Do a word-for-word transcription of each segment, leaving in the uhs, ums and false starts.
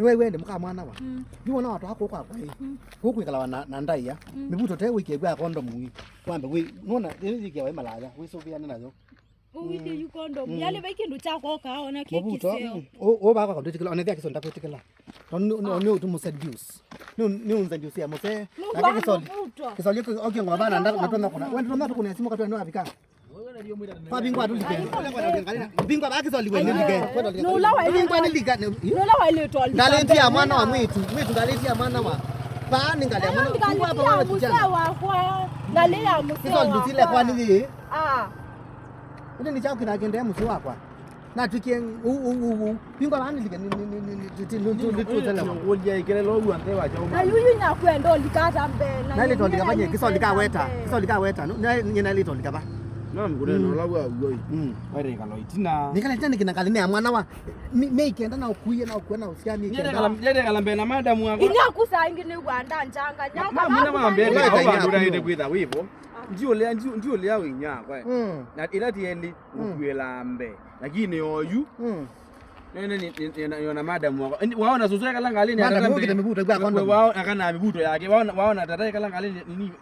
Nĩwaiw'e ĩndĩ mũka mwana wa? Mm. Nĩwona watwaa kũũ kwakwa ĩ? Mm. Kũũ kwĩkalawa na, na ndaĩa. Mm. Mĩvuto te wĩkie kwa kondomu ĩ. Wambe wĩ, nona, ĩno yĩkĩawa ĩ malaya, wĩsũvĩane nayo. Ũwĩkĩe yu condom. Mm. Yalĩ vai kĩndũ kya koka, ona kĩ mũvuto, kĩseo. Mm. Ũ, ũ vakwa ndwĩtĩkĩla, ona ethĩa kĩseo ndakwĩtĩkĩla. Tondũ nĩ, nĩ, ah, nĩ ũtũmũ seduce. Nĩ, nĩ ũnseduce mũsee. Nũndũ nake wa kĩsoli, mũvuto. Kĩsoli kĩ, oke ngoma bana, nda, natona kuna. Wewe ndio mtu kuna simu katwa ndio afika. Kwa bingwa tu like. Bingwa ba kĩsoli wewe ndio like. Nũla wa bingwa ni like. Nũla wa ile tol. Ngaleti ya mwana wa mwitu, mwitu ngaleti ya mwana wa. Ba ni ngaleti ya mwana. Ngaleti ya mwana wa mzee wakwa. Ngaleti ya mzee wakwa. Kĩsoli ndusile kwa nini? Ah. Ĩndĩ nĩ kyaũ kĩthakĩndee mũsyĩ wakwa? Natwĩkie ũu, ũu, ũu, ũu. Pingwa vaa nĩlike nĩ, nĩ, nĩ, nĩ, nĩ, nĩ, nĩ, nĩ, nĩ, nĩ, nĩ, nĩ, nĩ, ũlya ĩkele lowu anthe wa kyaũ. Na yuyu nakwenda ũlika ata mbee na. Naĩ lĩtolika vanye, kĩsolika weta, kĩsolika weta. No, naĩ, naĩ lĩtolika va. No, mkune, mm, no, lawu wa uoi. Mm. Were kalo itina. Nĩkale tena kina kali nĩ ya mwana wa. Mi, mi ikenda na ukuie, na ukue na usia mi ikenda. Yere kala, yere kala mbee na madam wako. Inya kusa ingi nĩ gwanda njanga, nyaka. Mami na mambele, au andũ ndaite kwitha wivo. Ndiũlea, ndiũ-, ndiũlea wĩnyakwa. Mm. Na ĩla ti elĩ, mm, ngũkuĩla mbee. Lakini oyu, mm, nene ni, ni, ni, ni, na madam wakwa. Ĩndĩ waona susu ekala ngalĩnĩ ya madam tata ũkĩte mbee. Mĩvuto kwa condom. Waona kana mĩvuto yake. Waona, waona tata ekala ngalĩnĩ nini.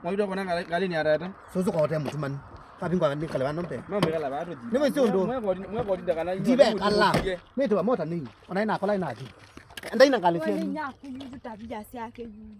Mwaitwa kona ngalĩ-, ngalĩnĩ ya tata. Susu kwa hotel mũtumani. Kapingwa ni kale vano mpe. Mama kala vatu. Nĩ mwĩsĩ ũndũ. Mwekoti, mwekoti ndakana. Ndive kala. Mĩtwa mota nini? Ona ina kola ina thi. Ndaina ngalĩ. Wewe sio. Nyaku yuyu tabia syake yuyu.